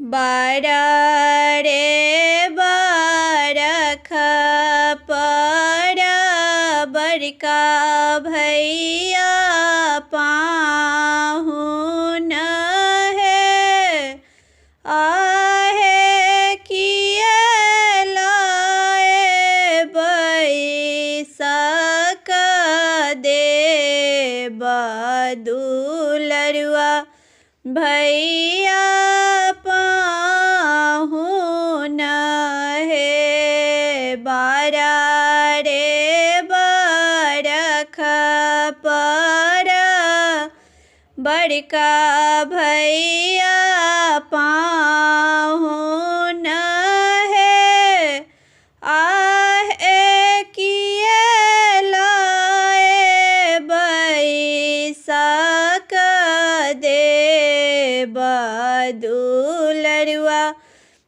बारह रे बरख पर बड़का भैया पाहुन हे, आहे किए लाए बैसक देब दुलरुआ भैया पाहुन हे। बारह रे बरख पर बड़का भैया पाहुन हे, आहे किए लाए बैसक देब दुलरुआ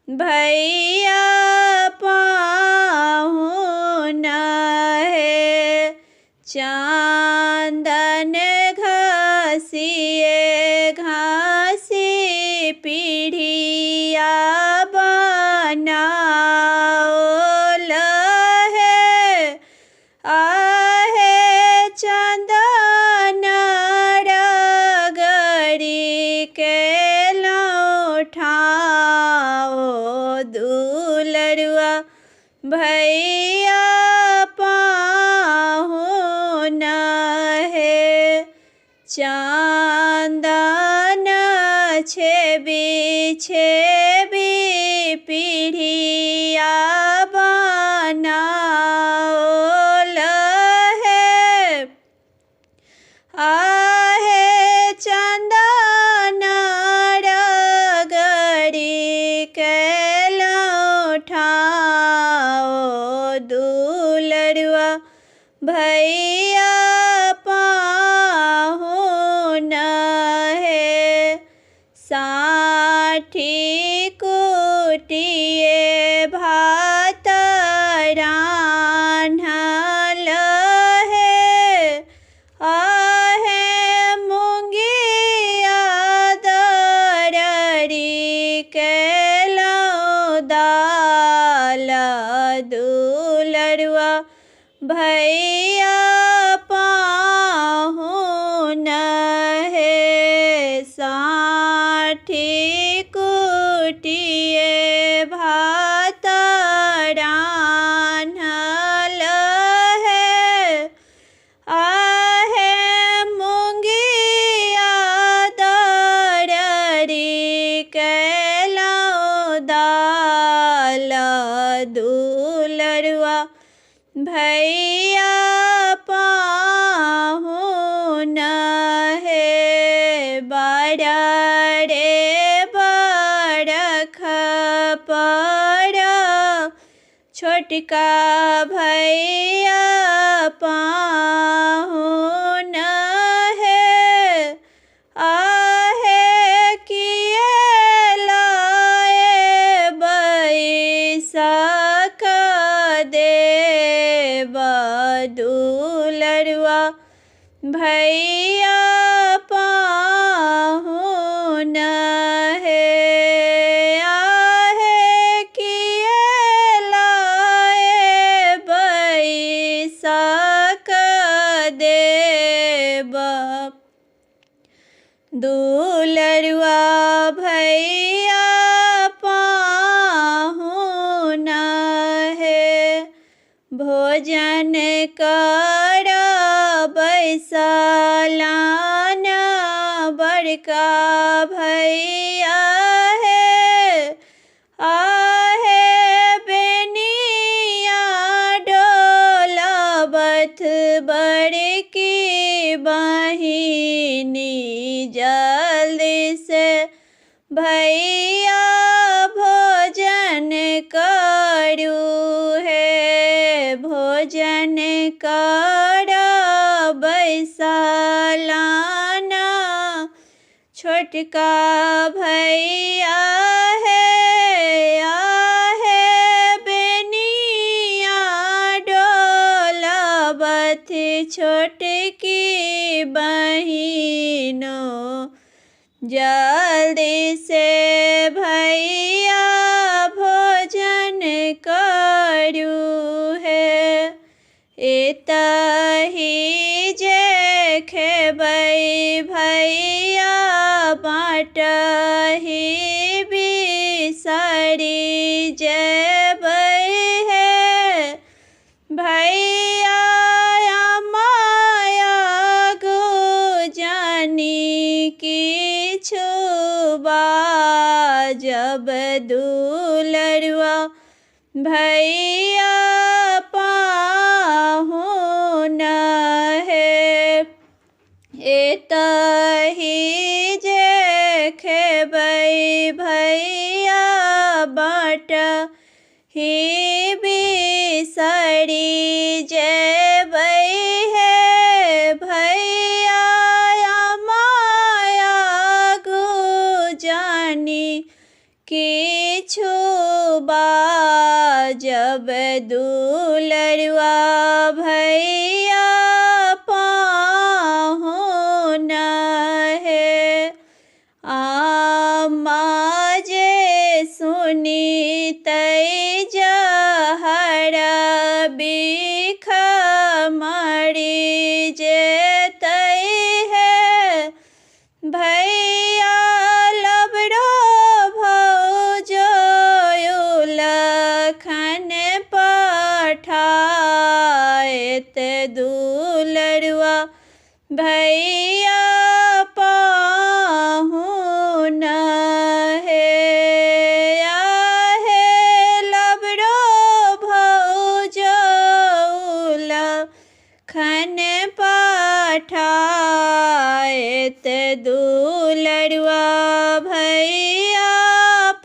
भैया पाहुन हे। चांदन घसिए घासी पीढ़िया बनाओल हे, आहे चंदन रगड़ी के लौठाओ दुलरुआ भैया पाहुन हे। चांदन छेबी छेबी पीढ़िया बनाओल हे, आहे चंदन रगड़ी के लौठाओ दुलरुआ भैया पाहुन हे। 60 कुटिए भात रान्हल हे, आहे मुंगिया दररी के दाल दुलरुआ भैया पाहुन हे। 60 कुटिए भात रान्हल हे, आहे मुंगिया दररी के दाल दुलरुआ भैया पाहुन हे। बारह रे बरख पर छोटका भैया पाहुन हे, आहे किए लाए बैसक देब दुलरुआ भैया पाहुन हे। आहे किए लाए बैसक देब दुलरुआ भैया पाहुन हे। भोजन कर बैसलान बड़का भैया हे, आहे बेनिया डोलबथ बड़की बहिनी जल्दी से भैया भोजन करू हे। भोजन कर बैसलाना छोटका भैया हे, आहे बेनिया डोलबथ छोटकी बहिनो जल्दी से भैया भैया भोजन करू हे। एतहि जे खेबै भैया बाँटहि बिसरि जेबै हे। भैया माया जानी किछु बाजब दुलरुआ भैया पाहुन हे। एतहि जे खेबै भैया बाँटहि बिसरि जेबै हे। भैया माया जानी किछु बाजब दुलरुआ भैया पाहुन हे। आमा जे सुनितै जहर बिख मरि जेतै हे। भैया लबरो भौजो लखन पठाएत दुलरुआ भैया पाहुन हे। आहे लबरो भौजो लखन पठाएत दुलरुआ भैया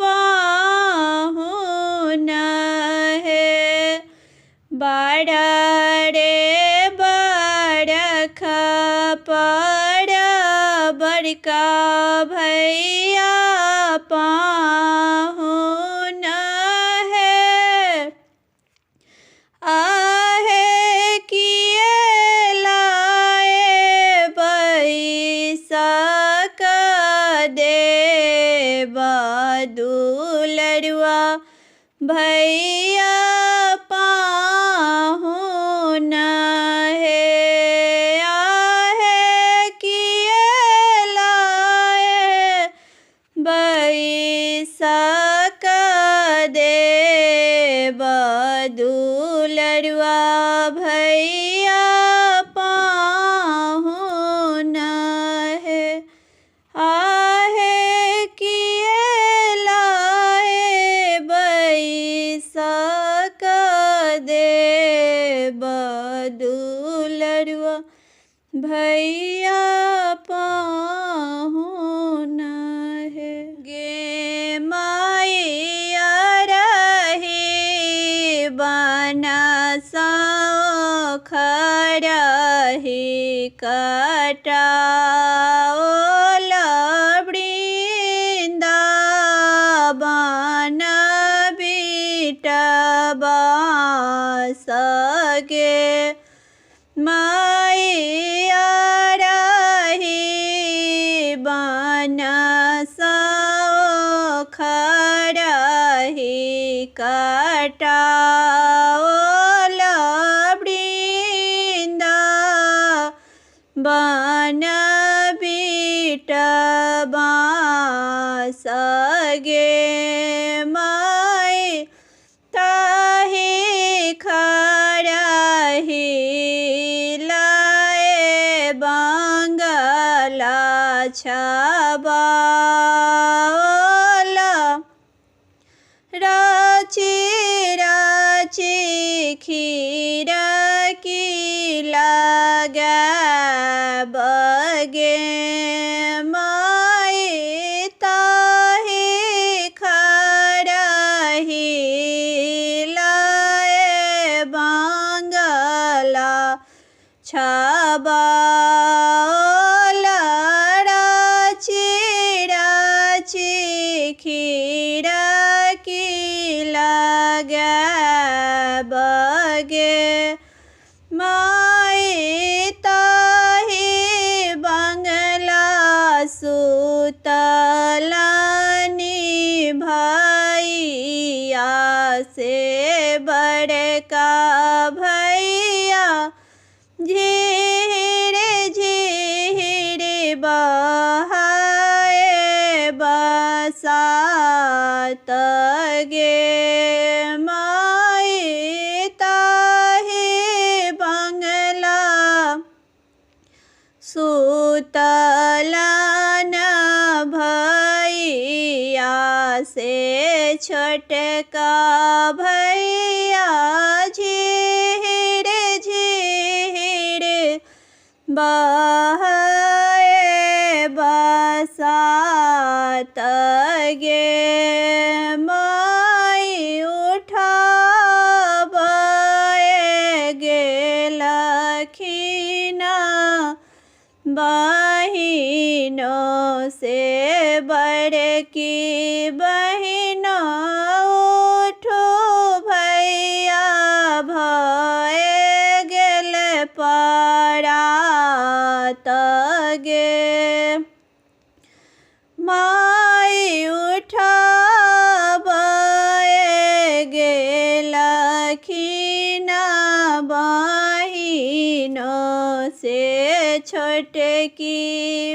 पाहुन हे। बड़ा रे बरख पर बड़का भैया पाहुन हे। आहे किए लाए बैसक देब दुलरुआ भैया पाहुन हे। आहे किए लाए बैसक देब दुलरुआ भैया पाहुन हे। आहे किए लाए बैसक देब दुलरुआ भैया पाहुन हे। गे माइया रही बनसौ खरही कटाओल वृन्दावन बिटबा सगे। माइया रही बनसौ खरही कटाओल वृन्दावन बिटबा सगे। माई ताहि खरही लाए बंगला छबाओल राची राची खीर की लगा बगे। माई ताहि खरही लाए बंगला छबाओल राची राची खीर की लगा बगे। माई ताहि बंगला सुतलानी से बड़का भैया झिहिर झिहिर बहाए बसात गे माई। ताहि बंगला सुतलन भैया से छोटका भैया झिहिर झिहिर बहाए बसात गे माई। उठाबे गेलखिना बहिनो से बड़की बहिनो उठो भैया भए गेल परात गे माई। उठाबे गेलखिना बहिनो से छोटकी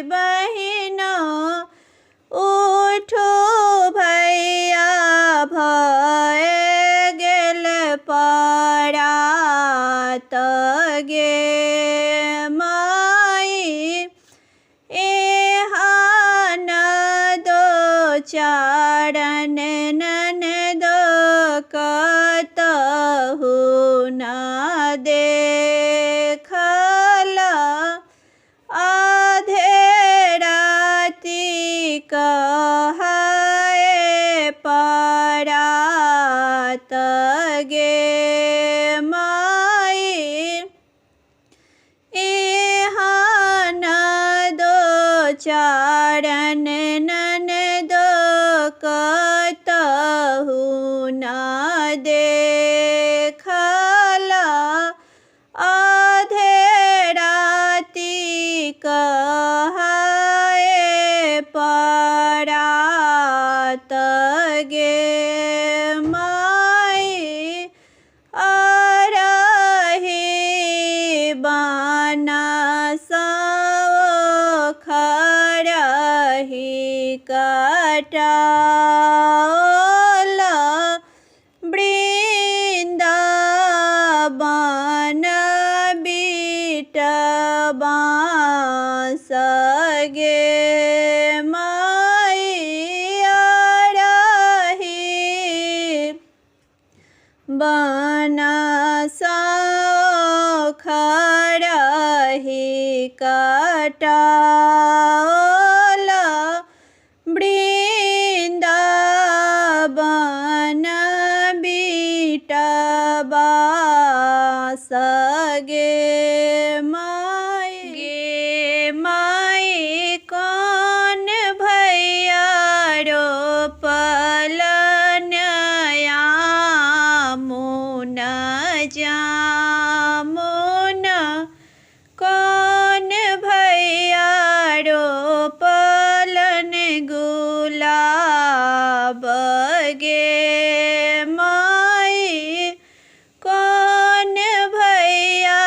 बहिनो उठो भैया भए गेल परात गे माई। एहान दो चारण ननद कतहु ना देखल आधे राति कहाए परात गे माई। एहान दो चारण ननद कतहु ना देखल आधे राति कहाए परात गे माई। आरही बाना सो खरही कटाओल वृंदावन बीट बाँस गे माई। आरही बना सो खरही कटाओल वृंदावन बीट बाँस गे माई। गे माई कौन भैया रोपलन यामुन जामुन कौन भैया रोपलन गुलाब गे माई। कौन भैया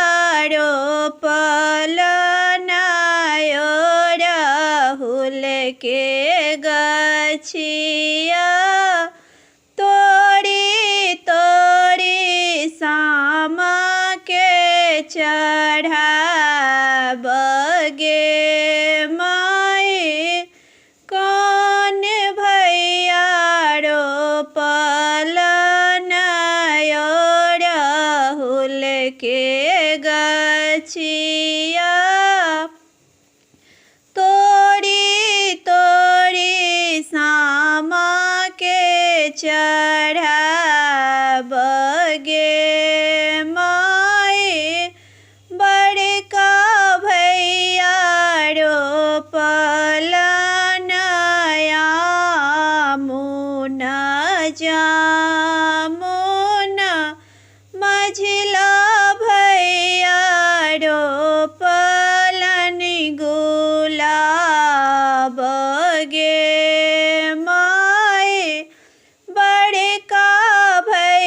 रोपलन राहुल के गछिया तोरी तोरी सामा के चढ़ाब गे माई। कौन भैया रोपलन राहुल के गछिया तोरी तोरी सामा के चढ़ाब गे माई। बड़का भैया रोपलन यामुन जामुन मझिला भैया रोपलन गुलाब गे माई। बड़का भैया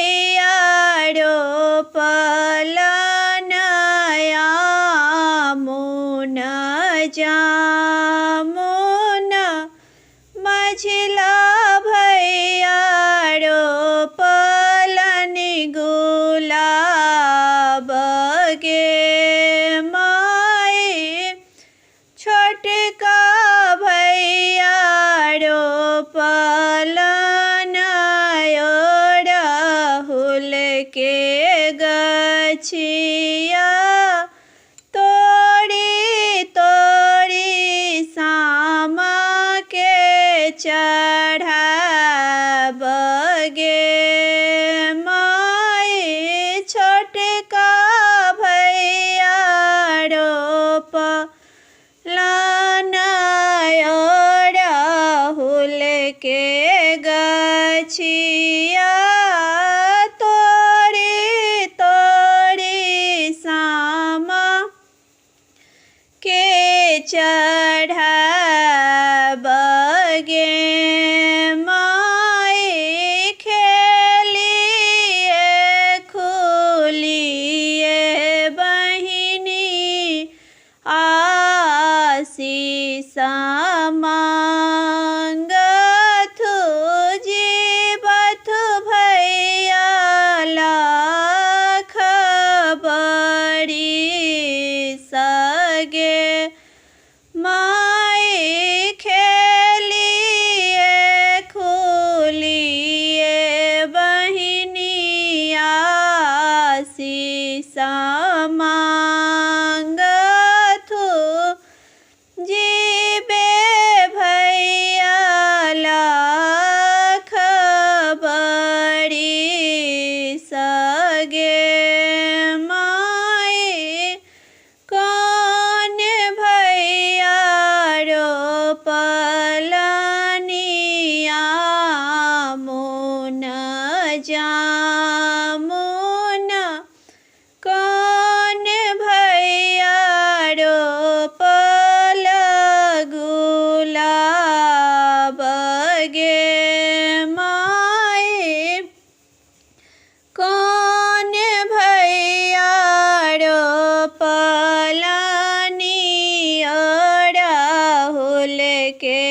गे माई, छोटका भैया रोप राहुल के गछिया, तोरी तोरी सामा के चढ़ाब गे माई, खेलिए खुलिए बहिनी आशीष मांगथु, जीवथु भैया लाख बरिस गे माई, खेलिए खुलिए बहिनी आशीष मांगथु, जीबे भैया लाख बरिस गे माई, कौन भैया रोपलनिया मुन जामुन, कौन भैया रोपल गुलाब गे माई, कौन भैया रोपलनी राहुल के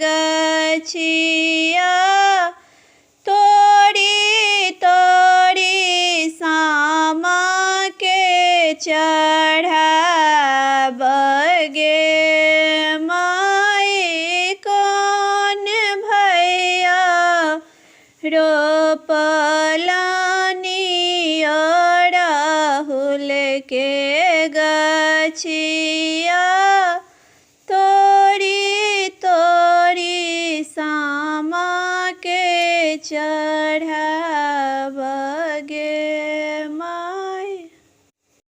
गछिया, तोरी तोरी सामा के चढ़ाब गे माई, कौन भैया रोपलनी राहुल के गछिया, तोरी तोरी सामा के चढ़ाब।